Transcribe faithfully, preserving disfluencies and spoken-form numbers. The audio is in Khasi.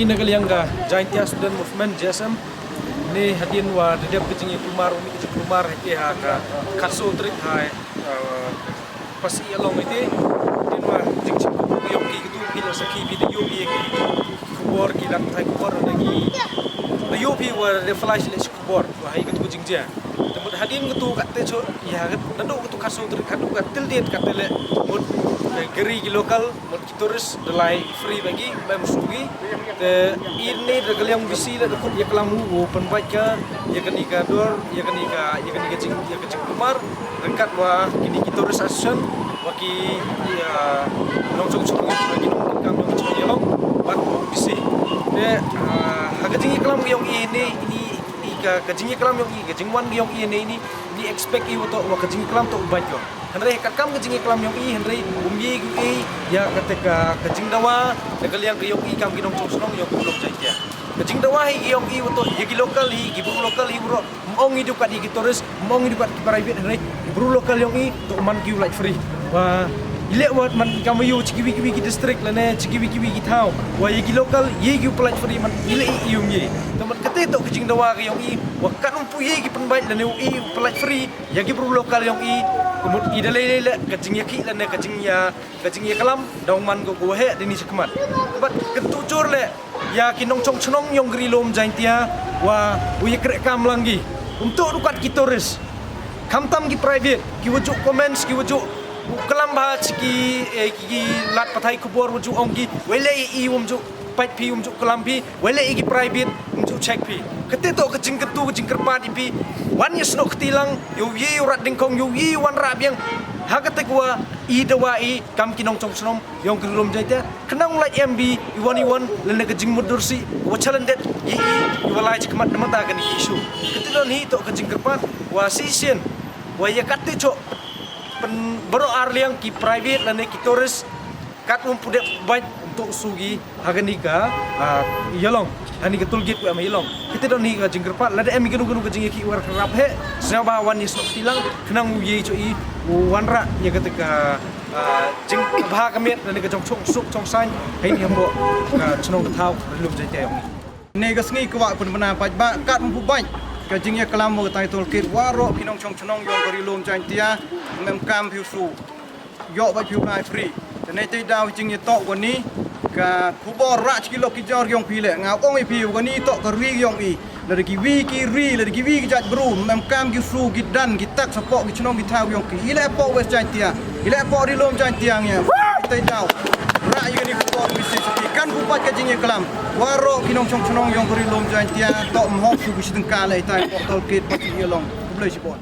Na ka liang ka Jaintia Student Movement, J S M, ne hadien wa da dep ka jingïakulmar, u mih ka jingkulmar ha ka khatsaw tarik ha, eh, Pasi Along ite, hadien wa jingchim ka ïong ki katu ki la sakhi phi da ïoh phi ki khubor ki lad pathai khubor da ki da ïoh phi wa da flash leh shi khubor wa ha katu ka jingjia. Te mut hadien katu katte chot ïa naduh katu khatsaw tarik haduh ka till date katte leh mut, eh, ki ri ki local mut ki tourist da lai free bad ki, bad musuh ki. Te ine da ka liang B C la da kut ïa ka lam u pynbait ka ïa kane ka dor, ïa kane ka, ïa kane ka jing, ïa ka jingkulmar ryngkat wa kine ki tourist association wa ki, ïa, nongchong chnong, wa ki nongkam nongchong ïa long bad wa B C. Te, ah, ha ka jingïaklam ka ïong i ne, ini, ini ka, ka jingïaklam ïong i, ka jingwan ka ïong i ne ini, ini expect i wa to wa ka jingïaklam to u bait ïong. Hynrei katkam ka jingïaklam ïong i, hynrei um ye gu i ïa kata ka, ka jingdawa na ka liang ka ïong i kam ki nongchong chnong ïong ka Lum Jaintia. Ka jingdawa hi ïong i wa to ïa ki local hi, ki bru local hi bro. Ym ong i du kat ïa ki tourist, ym ong i du kat ki private, hynrei ki bru local ïong i to man ki u lait free. Wa i leh wat man kam ïu chi kiwi kiwi ki district lane chi kiwi kiwi ki thaw. Wa ïa ki local ïa ki u lait free man i leh i um ye. Te man kata to ka jingdawa ka ïong i wa kat um pu ïa ki pynbait lane u i u lait free. Ïa ki bru local ïong i, ka mut i da lei lei leh ka jingïakhih lane ka jingïa, ka jingïaklam da ong man ko ko heh dini chi khmat. Bad kyntu jur leh ïa ki nongchong chnong ïong ka Ri Lum Jaintia wa u ïakhreh kam lang ki. Um to du kat ki tourist. Khamtam ki private, ki wa ju comments, ki wa ju u klam bha chi ki, eh, ki, ki lad pathai khubor wa ju ong ki, wei leh i um ju pait phi, um ju klam phi, wei leh i ki private, um ju check phi. Kata to ka jingkyntu, ka jingkyrpad i phi. Wan ïa snoh kti lang, ïa u ye u rat dingkong, ïa u ye wan rah biang. Ha kata ka wa i dawa i kam ki nongchong chnong ïong ka Ri Lum Jaintia. Khnang u lait em bi i wan i wan lane ka jingmutdur si wa challenge det i i i wa lai chi khmat na mata kane ki issue. Kata don hi to ka jingkyrpad wa shisien wa ïa kata chot pyn baroh ar liang ki private lane ki tourist kat um pu dep bait um to sugi ha kane ka, ah, ïalong. Hani ka toll gate wa em ïalong. Kata don hi ka jingkyrpad lada em kano kano ka jingïakhih wa rap heh sngewbha wan ïa snoh kti lang khnang u ye chot i u wan rah ïa kata ka, ah, jingbha ka miet lane ka jong chong suk chong sain. Hei ni hapoh ka chnong ka thaw Ri Lum Jaintia ïong i. Ne ka sngi ka wa pynbna paidbah kat um pu bait ka jingïaklam wa ka tai toll gate waroh ki nongchong chnong ïong ka Ri Lum Jaintia. Ym em kam phi u su ïoh bad phi u lai free. Te ne te daw jingïatoh wa ni ka khubor rah chi ki lok ki jor ïong phi leh nga ong i phi wa ni to ka ri ïong i. Lada ki wi ki ri, lada ki wi ki jait bru, ym em kam ki su ki dan ki tak sa poh ki chnong ki thaw ïong ki. I leh poh West Jaintia, i leh poh Ri Lum Jaintia ngi. Te daw rah ïa ni khubor mi si kan pu bait ka jingïaklam waroh ki nongchong chnong ïong ka Ri Lum Jaintia. To ym hok su ki shi tyngka leh i tai poh toll gate poh chi ïalong. Khublei shibun.